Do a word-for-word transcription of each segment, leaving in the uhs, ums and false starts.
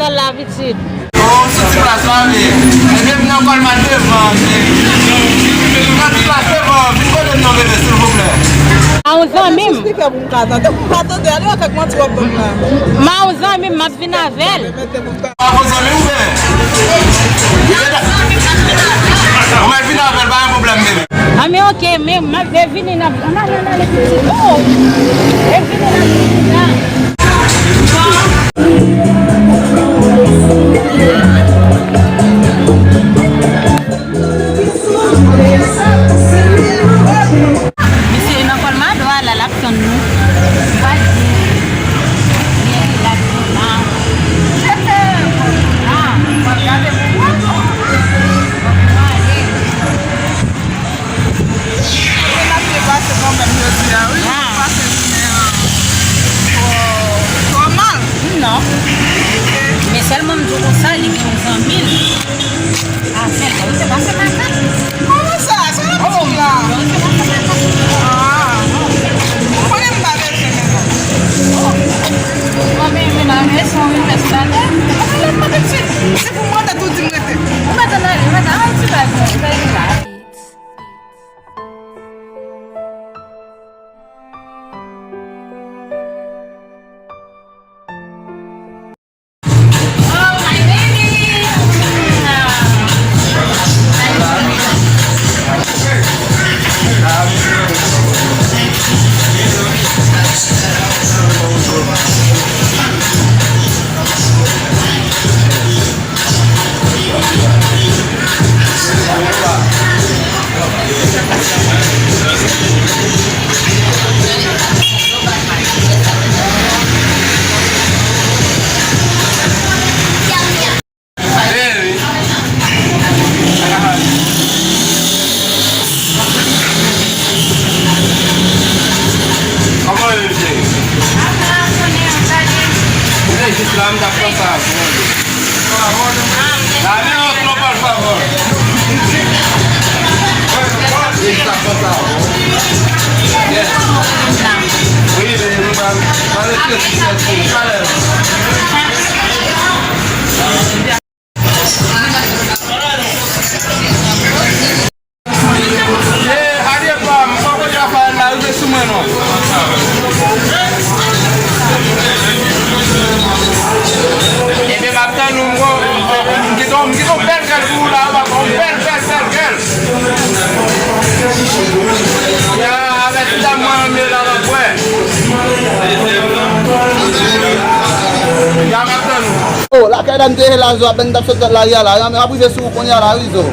Kòl la pitit. Oh, sou ti plas la, wi. Ebyen, m nan Kòlmad devan, cheri. M nan ti plas devan, vin kote m non, bebe, silvouplè. A yon zanmi m. Esplike pou m ka tande. M pa tande, ale wè kèk manti w ap ban m la. M a yon zanmi m, m ap vin avè l. Pa pou zanmi ou byen. Ou mèt vin avè l, pa gen pwoblèm, bebe. A, men oke, men m ap vini nan, nan, nan, nan, le pitit. Oh! E vini nan pitit la. Misye nan Kòlmad la, l ap tann nou. Li pral di, li la tou la. Ah, w ap gade pou mwen. Fòk nou ale. Mwen ap depase kanmenm jodi a, wi. Ah. Pase jounen an twò, twò mal. Non. Men sèlman m di w konsa, li gen yon zanmi l. Ah, sèlman, wi, se pa se makak. Kòman sa? Se yon ti la. Ah, bon. Mwen menm pa bezwen men non. Mwen menm, men nan leson, wi, mèt sa la. Mwen lè mwen te ti, se pou mwen te tou di m rete. Ou mèt ann ale, ou mèt ann al ti bagay, ou mèt ann al. Kòman w ye, cheri? Mwen jis la, m t ap panse a ou. Dame otro, por favor. Esta pasado. Yes. Oui, mais nous va, va le que se fait tout à l'heure. Eh, Ariel, pa, m pa kote Rafael la, rive sou mwen non. Ebyen, m ap tann ou, m gen, m gen yon bèl gèl pou ou la, m ap yon bèl, bèl, bèl gèl. Ya, avèk ti dam mwen, m la, m ap wè. Ya, m ap tann ou. Oh, lakay la m te ye la, zo, apèn m t ap sot lari a la, m ap rive sou ou kounye a la, wi, zo.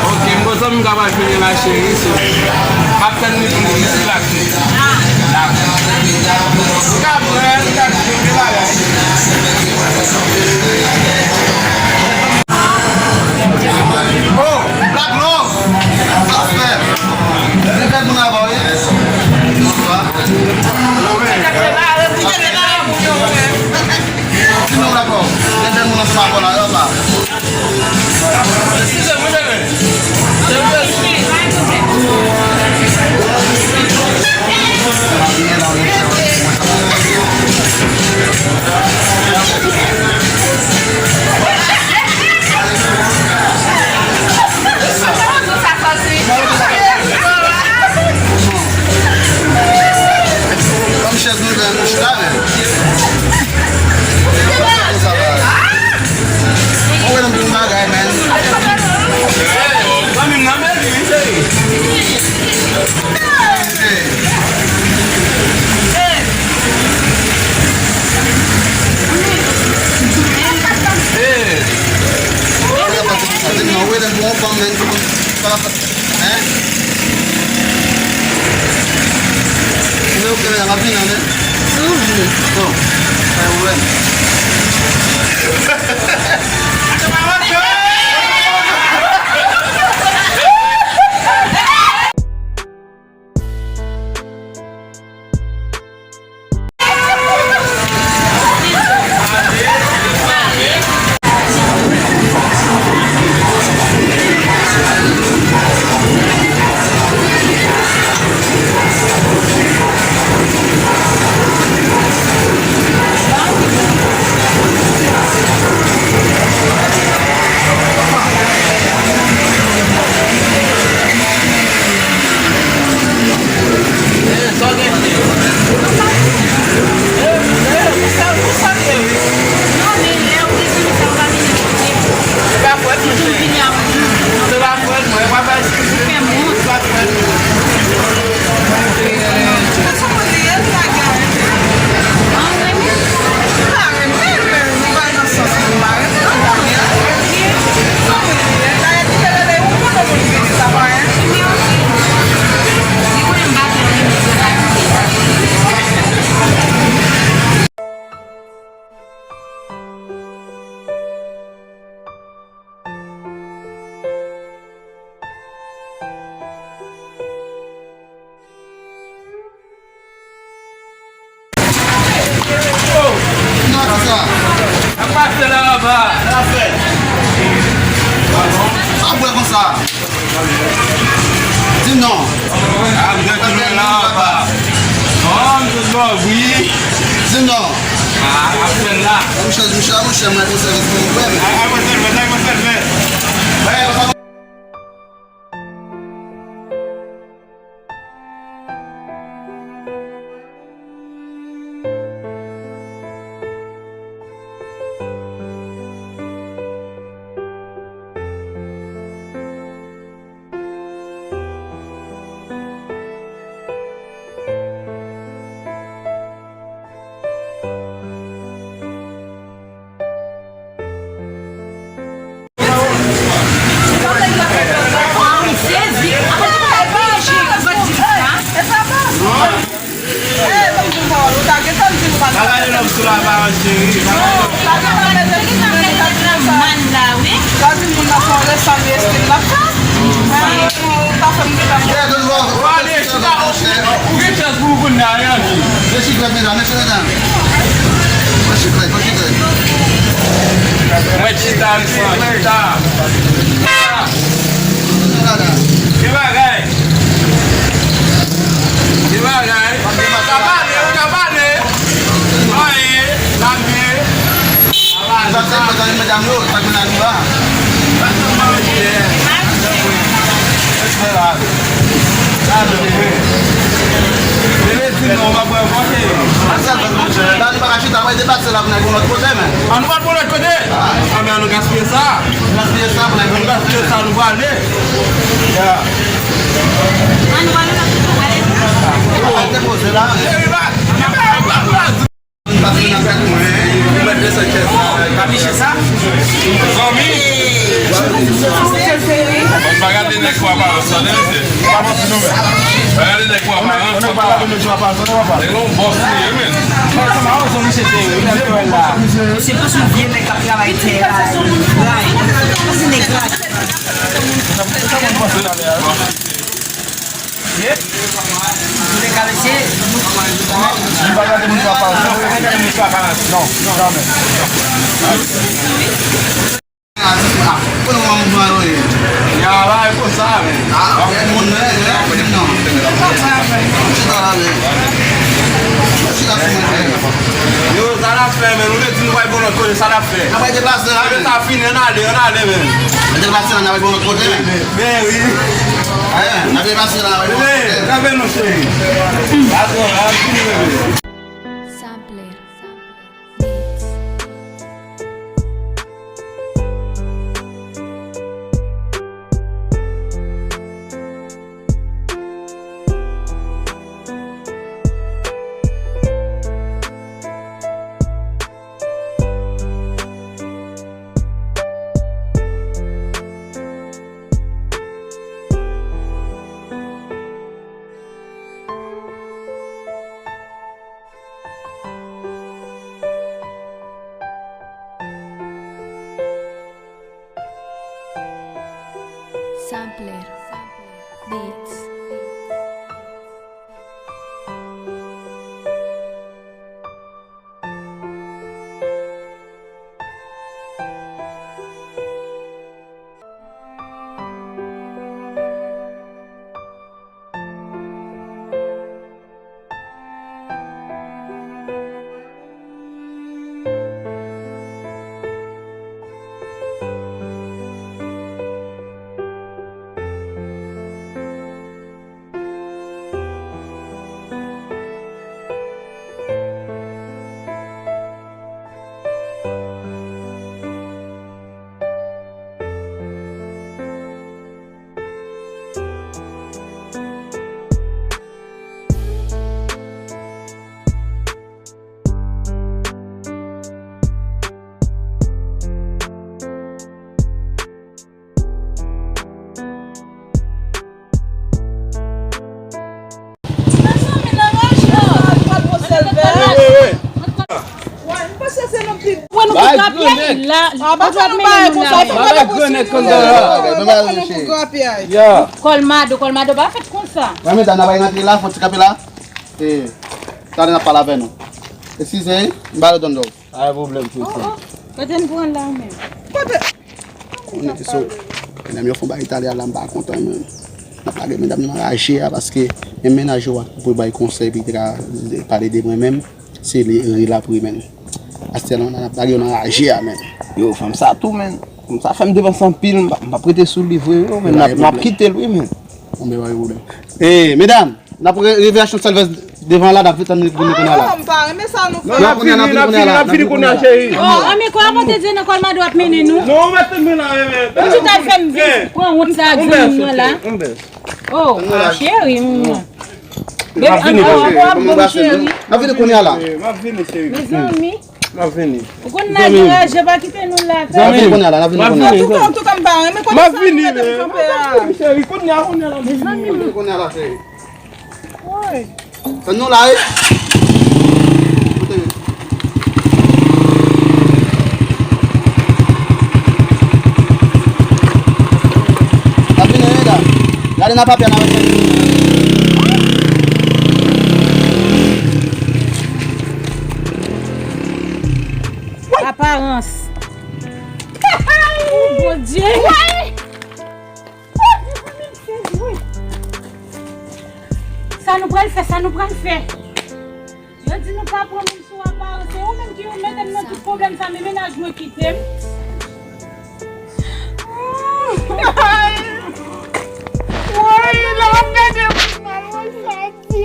Ok, m gon zanmi m k ap al jwenn la, cheri, so, m ap tann li pou li vin sou la. Oh, Black Love! Sa fè? Se fè moun ava, wi. Bonsoir. Sinon, Black Love, se fè moun ansanm avè w la, yo, pa. Kòm chèz nou gen nou chita, men. Mwen wè nan yon bagay, men. Zanmi m nan, men li, wi, cheri. Hey. Hey. Mwen wè nan yon fanm, men. Hein? Ou vle, ou vle, m ap vin, men. Si w vle. Bon. Pa gen pwoblèm. Pase la, papa. Sa fè. Sa bwè konsa. Di non. Ap gen ki lwen la, papa. Non, m te dò, wi. Di non. A, ap fè la. Monchè, monchè, monchè, mwen konsa, mwen, mwen. A, a, mwen, mwen, mwen, mwen. Ou gen chans pou w vin la, Yanki. Men sikrèt, medam, men sikrèt, medam. Men sikrèt, men sikrèt. Mwen chita, mwen chita. Ki bagay? Ki bagay? Ou ka pale, ou ka pale. Anyen, la byen. Sa se mwen, sa se medam yo, sa ki nan li a. Ann pa al pou lòt kote. Ann pa al pou lòt kote? Ann pa al pou lòt kote? Ann pa al pou lòt kote? Ann gaspiye sa. Ann gaspiye sa, nou prale. Ya. Ann depoze la. Zanmi. Pa gade nèg pou aparans lan, non, mesye. Pa gade nèg pou aparans lan. Nèg la yon bòs li ye, men. Se pou sou vye nèg k ap travay tè la. Gray. Se nèg gray. Ye? Nou te ka mesye. Nou pa gade moun sou aparans. Nou pa gade moun sou aparans. Non, janmè. Ah, pou nou wè mouvman yo ye. Ya, la, e konsa, men. Ah, e moun, men, men, non. Chita la, men. Chita sou mwen, men. Yo, sa n ap fè, men? Nou te di nou pral bon lòt kote, sa n ap fè? N ap deplase la, men. Sa fini, ann ale, ann ale, men. Deplase la, n ap bon lòt kote, men. Men wi. Ayen, n ap deplase la, n ap bon lòt kote. Bebe, kanpe non, cheri. Dakò, n ap fini, bebe. Sampler Beats. Sampler Beats. Mezanmi, nan raj la. Wi, wi, wi. Wè, nou ki grapyay la. Bay grenèt. Bay grenèt konsa. Ya. Kòlmado, kòlmado pa fèt konsa. Wè, medam, n a bay rantre la, fò ti kanpe la. E, talè n ap pale avè nou. Eskize, m ba yo donn dòw. Pa gen pwoblèm, sesi. Kote n pran la menm? Kote? Konnen se medam yo fè yon bagay Italya la, m pa kontan menm. N ap lage medam yo anraje a paske menm mennaj yo a pou bay konsèy epi ta pale de mwen menm, se li ri l ap ri menm. Astyèlman n ap lage yo anraje a menm. Yo, fanm sa tou menm. Fanm sa fè m depanse anpil, m pa, m p ap rete sou li vre yo, menm m ap kite l wi menm. Bon, men pa gen pwoblèm. E, medam, n ap re- revèyasyon sèlvès devan la, n ap tann li vini kounye a la. Non, m pa renmen sa nou fè. Non, kounye a n ap vini kounye a la, n ap vini kounye a, cheri. Oh, anmè, kwa Bondye di nan kòl mado ap mennen nou? Non, ou mèt tann mwen la, men. Ou ti ta fè m vin pran wont sa ak zanmi mwen la. Oh, cheri. Baby, an ap bon, cheri. N ap vini kounye a la. M ap vini, cheri. Mezanmi. M ap vini. Ou konn n ap anraje, pa kite nou la. N ap vini kounye a la, n ap vini kounye a la. Antouka, antouka, m pa renmen kote sa nou mete m kanpe a. M ap vini, cheri, kounye a, kounye a la. Mezanmi. Kounye a la, cheri. Woy. Tann nou la, wi. Kote nou? N ap vini, wi, la. Gade nan papye a, n ap vini. Aparans. Oh, Bondye. Sa nou pral fè, sa nou pral fè. Yo di nou pa pran moun sou aparans. Se ou menm ki mete m nan tout pwoblèm sa, men mennaj mwen kite m. Woy, lè w ap gade moun mal, woy, sa di.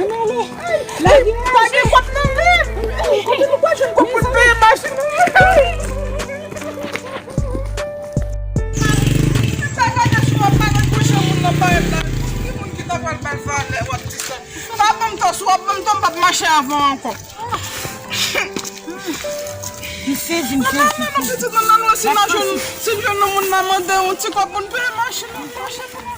Ann ale. Pa gen kòb nan men. Kote nou pral jwenn kòb pou n peye machin nan? Sa gade sou w ap pale bouche moun nan parèt la. Ki moun ki ta pral bay valè w ap di sa? Pa ban m tò, si w ap ban m tò, m p ap mache avè w ankò. M sezi, m sezi. Nan, nan, non, pitit, nan, nan, non, si n a jwenn, si n jwenn yon moun nan mande yon ti kòb pou n peye machin nan, machin nan.